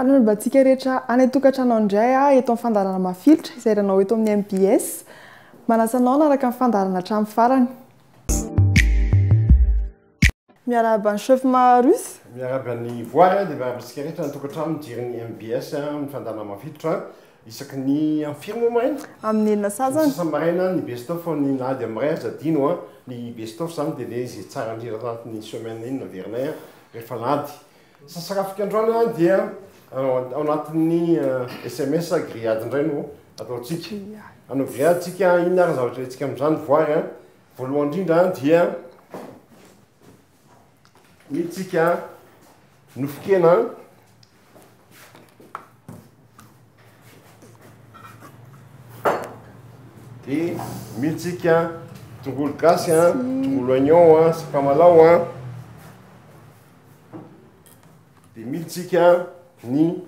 Faly miarahaba antsika rehetra any an-tokantrano indray aho eto amin'ny fandaharana Mafilotra izay hiranao eto amin'ny mbs. Manasa anao hanaraka ny fandaharana hatramin'ny farany. Miarahaba an'i Chef Maharus. Miarahaba an'i Voary dia miarahaba antsika rehetra any an-tokantrano mijery ny mbs amin'ny fandaharana Mafilotra isaky ny amin'ny firy moa maraina? Amin'ny enina sasany. Sasany maraina ny best of ny alahady amin'ny iray aza adino an. Ny best of izany dia ilay izay tsara indrindra tanatin'ny semaine iny no averinay rehefa alahady. Sasarafika androany an dia ao anatin'ny sms grillade indray no ataontsika. Hanao grillade tsika, inona ary ny zavatra ilaintsika amin'izany Voary an? Voalohany indrindra dia mitsika nofon-kena dia mitsika tongolo gasy an, tongolo oignon an, sakamalao an, dia mitsika ny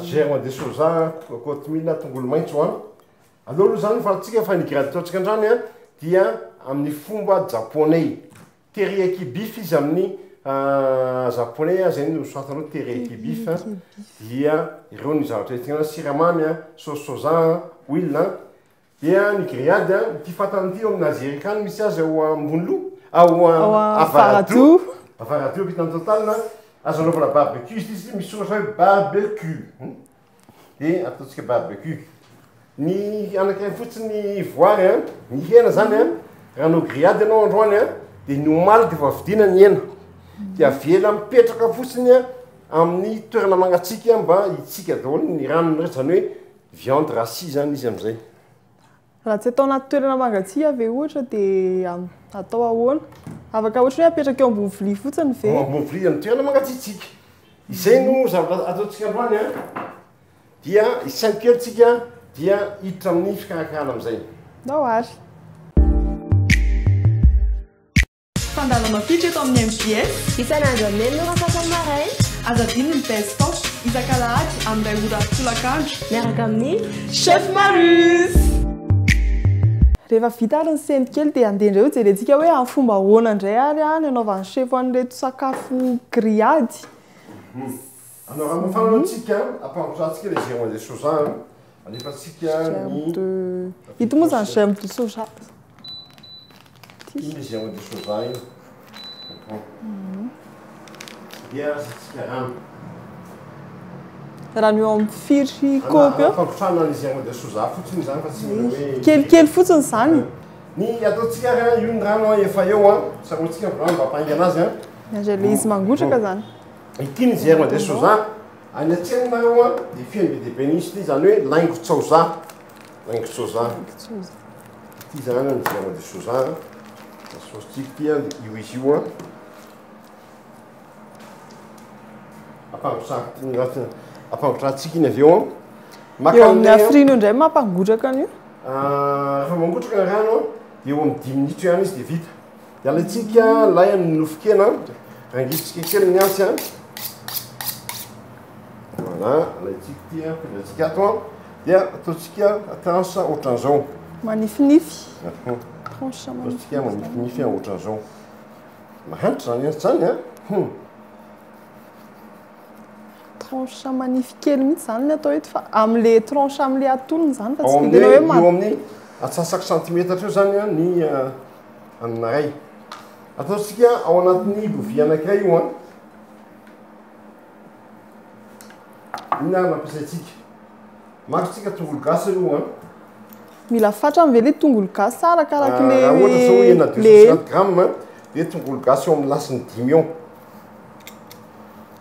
germe de soja, kotomila, tongolo maitso an. Aleo aloha izany fantatsika fa ny grade ataontsika androany an dia amin'ny fomba japoney. Teriyaki beef izy amin'ny japoney an, izay no soratana hoe teriyaki beef an, dia ireo ny zavatra entina anazy, siramamy an, sauce soja an, huile an, dia ny grillade an, ity fatana ity eo amin'ny Algerica no misy azy ao Amboniloha, ao Avaradoha, Avaradoha ampitan'ny Total an, azo anaovana barbecue izy ity satria misy soratra hoe barbecue. Dia ataontsika barbecue. Ny anankiray fotsiny voary an, ny hena zany an, raha hanao grillade ianao androany an, dia ny omaly dia efa vidiana ny hena. Dia avela mipetraka fotsiny an amin'ny toerana mangatsiaka mba hitsika daholo ny ranony rehetra, zany hoe viande rassie zany izy amin'izay. Raha tsy atao anaty toerana mangatsiaka ve ohatra dia atao ahoana? Afaka ohatra hoe apetraka eo ambony vilia fotsiny ve? Eo ambony vilia amin'ny toerana mangatsiatsiaka. Izay no zavatra ataontsika androany an. Dia hisaino kely tsika dia hiditra amin'ny fikarakarana amin'izay. Ndao ary. Fandala mafilotra eto amin'ny mbs. Isan'andro amin'ny enina ora sasany maraina. Aza adino ny best of isak'alahady amin'ny iray ora tolakandro. Miaraka amin'ny Chef Marus! Rehefa vita ary ny sento kely dia andeha indray hojerentsika hoe amin'ny fomba ahoana indray ary ny anaovan'ny chef an'ireto sakafo grillade. Hanao rano mafana aloha tsika, ampangotrahantsika ilay germe de soja an. Alefantsika ny. Ito moa izany germe de soja. Iny le germe de soja iny. Dia asiantsika rano. Rano eo amin'ny firy kaopy eo? Fampitrahana ny germe de soja fotsiny izany fa tsy mila hoe. Kelikely fotsiny izany. Ny ataontsika ary an, io ny rano an efa eo an, tsaroantsika ny rano mba hampaingana azy an. Miandry ilay izy mangotraka izany. Ity ny germe de soja, any an-tsena nareo an, dia feno be dia be mihitsy ity, izany hoe laingon-tsaoza. Laingon-tsoja. Ity zany ny germe de soja an. Saositsika ity an, dia io izy io an. Ampangotrahantsika iny avy eo an. Maka Eo amin'ny hafiriana eo indray mampangotraka an'io. Ah, rehefa mangotraka ny rano an, dia eo amin'ny dimy minitra eo ihany izy dia vita. Dia alaintsika lay amin'ny nofon-kena, rangisintsika kely ny antsy an. Voilà, alaintsika ity an, apetratsika ato an. Dia ataontsika tranche ohatran'izao. Manifinify. Tranche manifinify. Ataontsika manifinify ohatran'izao. Mahantra zany antsy zany an. Hum. Tranche manify kely mihitsy zany ny atao eto fa amin'le tranche amin'le atonony zany fa tsy tena hoe eo amin'ny atsasaky centimetatra eo zany an ny anankiray. Ataontsika ao anatin'ny lovia anankiray io an. Inona ary no ampiasaintsika? Maka tsika tongolo gasy aloha an. Mila fatrany ve le tongolo gasy sa arakaraky le Raha ohatra zao hena 250 grammes dia tongolo gasy eo amin'ny lasiny dimy eo.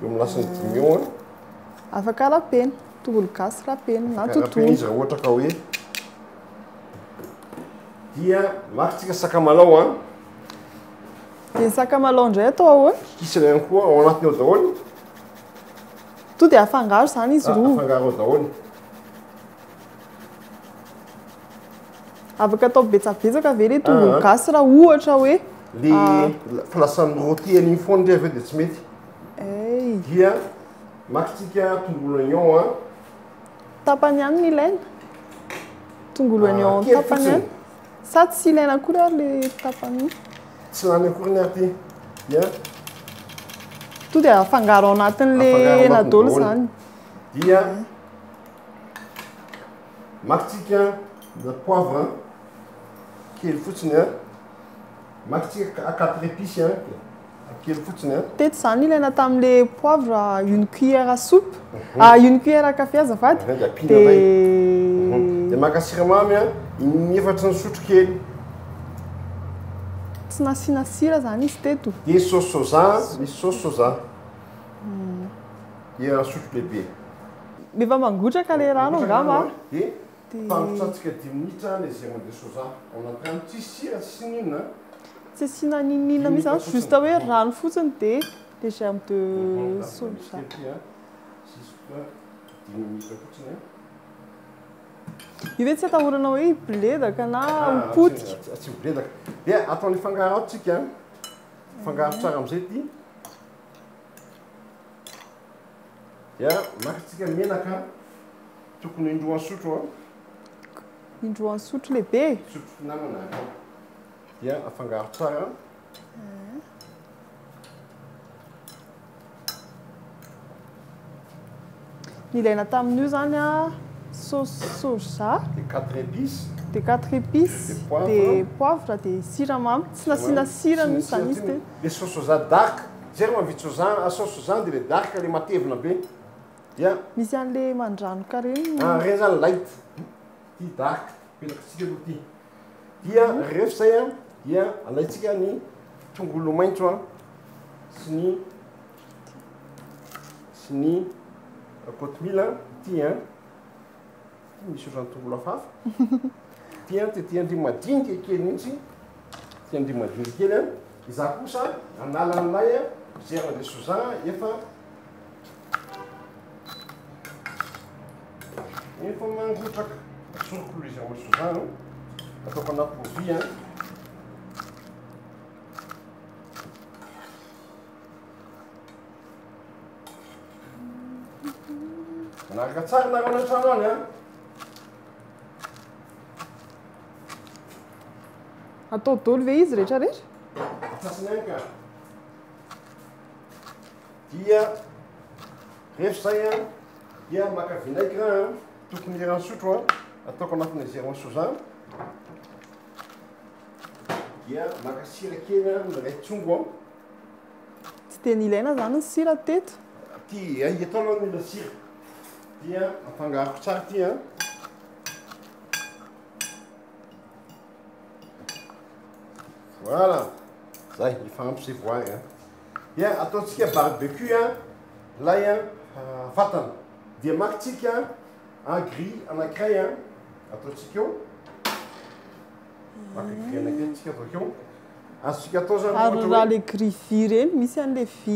Eo amin'ny lasiny dimy eo an. Afaka rapena, tongolo gasy rapena na totoina. Rapena izy raha ohatra ka hoe dia maka tsika sakamalao an. Dia ny sakamalao indray atao ahoana? Kikisana ihany koa ao anatiny ao daholo. To dia afangaro izany izy roa. Afangaro ao daholo. Afaka atao betsabetsaka ve le tongolo gasy raha ohatra hoe Le fa lasa mi-rôti an'iny foana ndry avy eo dia tsy mety. Hey. Dia maka tsika tongolo oignon an. Tapany ihany no ilaina. Tongolo oignon tapany ihany. Sa tsy ilaina akory ary le tapany iny? Tsy lany akory ny aty. Dia. To dia afangaro ao anatin'le Afangaro hena anatiny daholo daholo. zany. Dia maka tsika na poivre kely fotsiny a, maka tsika a quatre épices a, kely fotsiny a. Teto zany ilaina tamin'le poivre une cuillère à soupe, ah, une cuillère à café azafady. Dia ampiana indray. Dia Dia maka siramamy a, in'efatry ny sotro kely. Tsy nasiana sira zany izy teto. Dia sauce soja, misy sauce soja. Dia sotro lehibe. Efa mangotraka le rano angamba. Dia fangotsatsika 5 minitra le germe de soja ao anaty rano, tsisy sira, tsisy ninona. Tsy asiana ninonina mihitsy zany, juste hoe rano fotsiny dia le germe de soja. Juste 5 minitra fotsiny a. Io ve tsy atahorana hoe hiboledaka na ho potika? Tsy miboledaka. Dia ataony fangaro ao tsika, fangaro tsara amizay ty. Dia maka tsika menaka tokony indroa sotro a. Indroa sotro lehibe. Sotro fihinanana. Dia afangaro tsara. Ny ilaina tamin'io zany a, sauce soja, Dia quatre épices. Dia quatre épices, Dia poivre. Dia poivre, dia siramamy. Tsy nasiana sira mihitsy zany izy teo. Le sauce soja dark, zay raha mahavita soja, a sauce soja dia le dark le matevina be. Dia Misy an'le mandranoka reny. Ah, reny zany light. Ty dark, petraka aloha ty. Dia rehefa zay a, dia alaintsika ny tongolo maitso a sy ny kotomila ty a. Ty misy ohatran'ny tongolo hafahafa. Ty a tetehana madinika kely mihitsy. Ty madinika kely a. Izaho kosa anala an'ilay a germe de soja efa mangotraka. Asoroko le germe de soja a. Ataoko anaty lovia a. Manaraka tsara nareo any an-trano any a. Atao daholo ve izy rehetrarehetra? Atsasiny ihany ka. Dia rehefa zay a, dia maka vinaigre a, tokony iran'ny sotro a, ataoko anatin'ny germe soja. Dia maka sira kely a, miray tsongo a. Tsy dia nilaina zany ny sira teto. Ty ay atao aloha mila sira. Dia afangaroko tsara ty a. Voilà. Zay, efa ampy zay voary a. Dia ataontsika barbecue a, lay a fatana. Dia maka tsika a grille anankiray a, ataontsika eo. Maka grille anankiray tsika ataoko eo. Azontsika atao zany Ary ohatra raha hoe le grille vy reny, misy an'le vy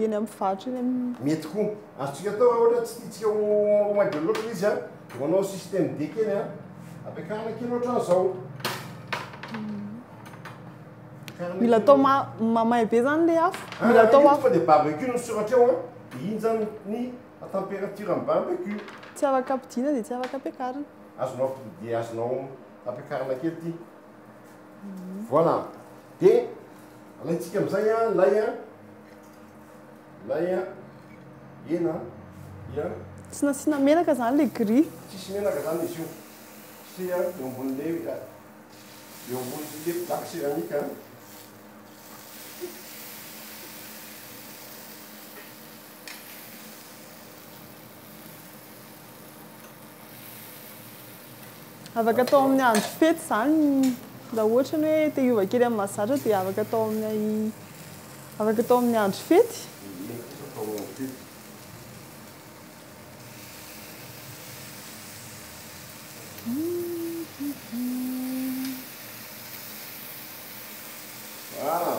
eny amin'ny faritra eny amin'ny Mety koa. Azontsika atao raha ohatra tsy tiantsika ho madio loatra izy a, dia manao système D kely a, ampiakarina kely ohatran'izao. Ampiakarina Mila kely atao mamay be zany le afo. Ah, Mila atao io afo. Fa dia barbecue no soratra eo a, dia iny zany ny température amin'ny barbecue. Tsy afaka ampidina dia tsy afaka ampiakarina. Azonao dia azonao ampiakarina kely ty. Voilà. Dia alaintsika amizay a, lay a hena dia Tsy nasiana menaka zany le grille. Tsisy menaka zany izy io. Sy a eo ambon'le plaque céramique a. Afaka atao amin'ny andro fety zany raha ohatra ny hoe te hiova kely amin'ny mahazatra dia afaka atao amin'ny andro fety. Mety kosa atao amin'ny andro fety. Voilà.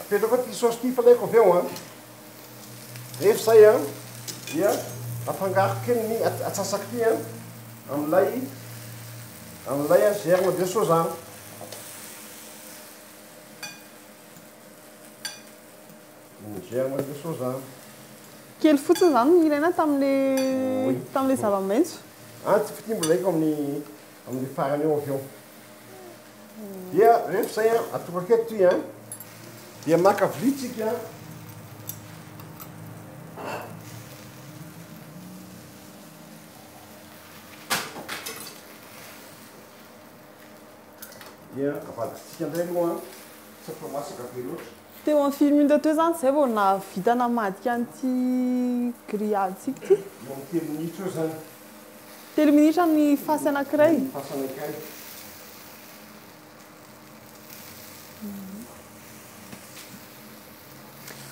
Apetrako ty sauce ty fa laiko avy eo a. Rehefa zay a, dia afangaroko kely ny atsasako ty a amin'ilay a germe de soja. Ny germe de soja. Kely fotsiny zany no ilaina tamin'le Oui. tamin'le zava-maitso. Ah, tsy fitia mbola haiko amin'ny farany eo avy eo. Dia rehefa zay a, atokako eto ty a, dia maka vilia tsika. Dia avadintsika indray aloha an, tsy atao masaka be loatra. Teo amin'ny firy minutes teo izany izay vao nahavita namadika an'ity grillade-tsika ity? Eo amin'ny telo minitra eo izany. Telo minitra ny face anankiray? Ny face anankiray.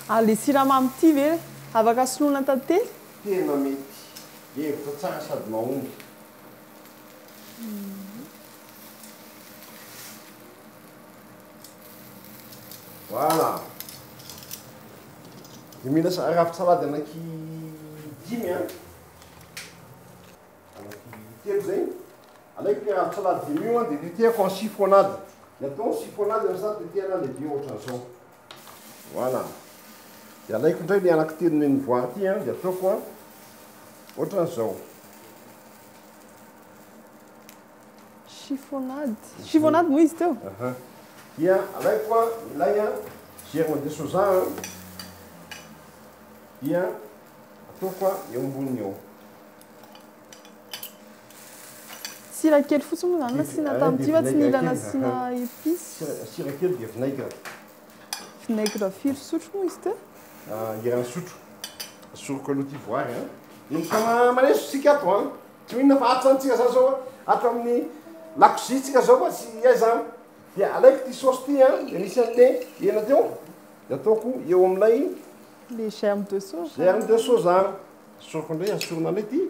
Ary ilay siramamy ity ve afaka soloina tantely? Tena mety. Hevitra tsara sady mahomby. Voilà. Dia mila ravin-tsalady anaky dimy an. Anaky telo zay. Alaiko ilay ravin-tsalady dimy io an, dia tetehako en chiffonnade. Ny atao en chiffonnade amin'izany tetehana lehibe ohatran'izao. Voilà. Dia alaiko indray ilay anaky telo nen'ny voary ity an, dia ataoko an ohatran'izao. Chiffonnade. Chiffonnade moa izy teo? Aha. Dia alaiko an ilay an germe de soja an, dia ataoko an eo amboniny eo. Sira kely fotsiny moa zany nasiana tamin'ity fa tsy nila nasiana épices. Sira kely dia vinaigre. Vinaigre firy sotro moa izy teo? Iray sotro. Asoriko aloha ity voary an. Manomboka maneso isika ato an. Tsy maninona fa ato zany tsika zany zao an. Ato amin'ny lakozia tsika zao fa tsy aiza an. Dia alaiko ity sauce ity an, dia misy an'le hena teo, dia ataoko eo amin'ilay Le germe de soja. Germe de soja. Asoriko indray, asorina indray ity.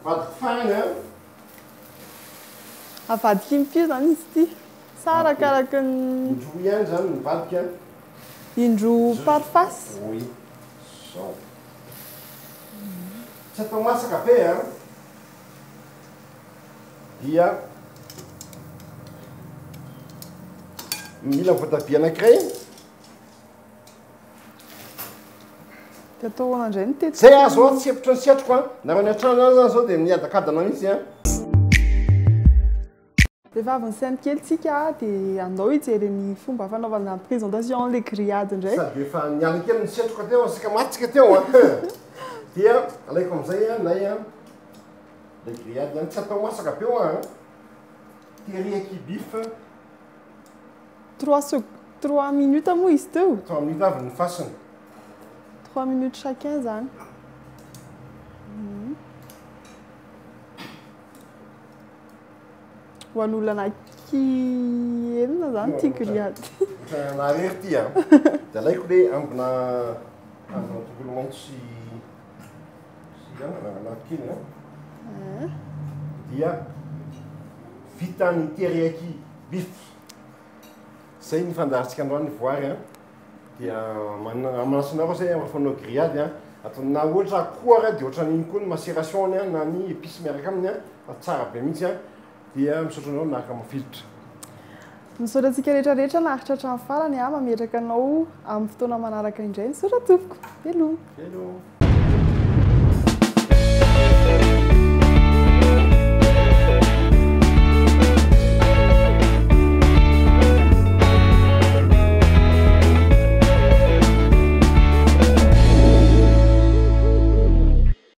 Avadiko farany an. Avadika impiry izany izy ity? Sa arakaraka ny. Indroa ihany izany mivadika an. Indroa par face? Oui. Zao. Tsy atao masaka be an. Dia mila voatabia anankiray. Dia atao ahoana indray ny tetika? Zay azo an, tsy hevitry ny setroko an. Nareo any an-trano any zany zao dia miadakadana mihitsy an. Rehefa avy nisaina kely tsika dia andao hijery ny fomba fanaovana présentation an'ilay grillade indray. Sady efa niala kely ny setroka teo, saika maty tsika teo an. Dia alaiko amin'izay an, ilay an, ilay grillade an, tsy atao masaka be hoa an. Teriyaki beef. Trois sec, trois minutes moa izy teo? Trois minutes avy ny fasiny. Trois minutes chacun zany. Ho an'olona anaky enina zany ity grillade. Ohatran'ny naharery ity an. Dia alaiko le ambina ambina tongolo maitso sy sy anana anaty kely an. Dia vita ny teriyaki beef. Zay ny fandaharantsika androany voary an. Dia manasa anareo zay rehefa hanao grillade an. Atao na ohatra akoho ary dia ohatran'iny koa ny macération-ny an, na ny épice miaraka aminy an, fa tsara be mihitsy an. Dia misaotra anareo naharaka mafilotra. Misaotra antsika rehetra rehetra naharitra hatramin'ny farany an, mametraka anao amin'ny fotoana manaraka indray. Misaotra tompoko. Veloma. Veloma.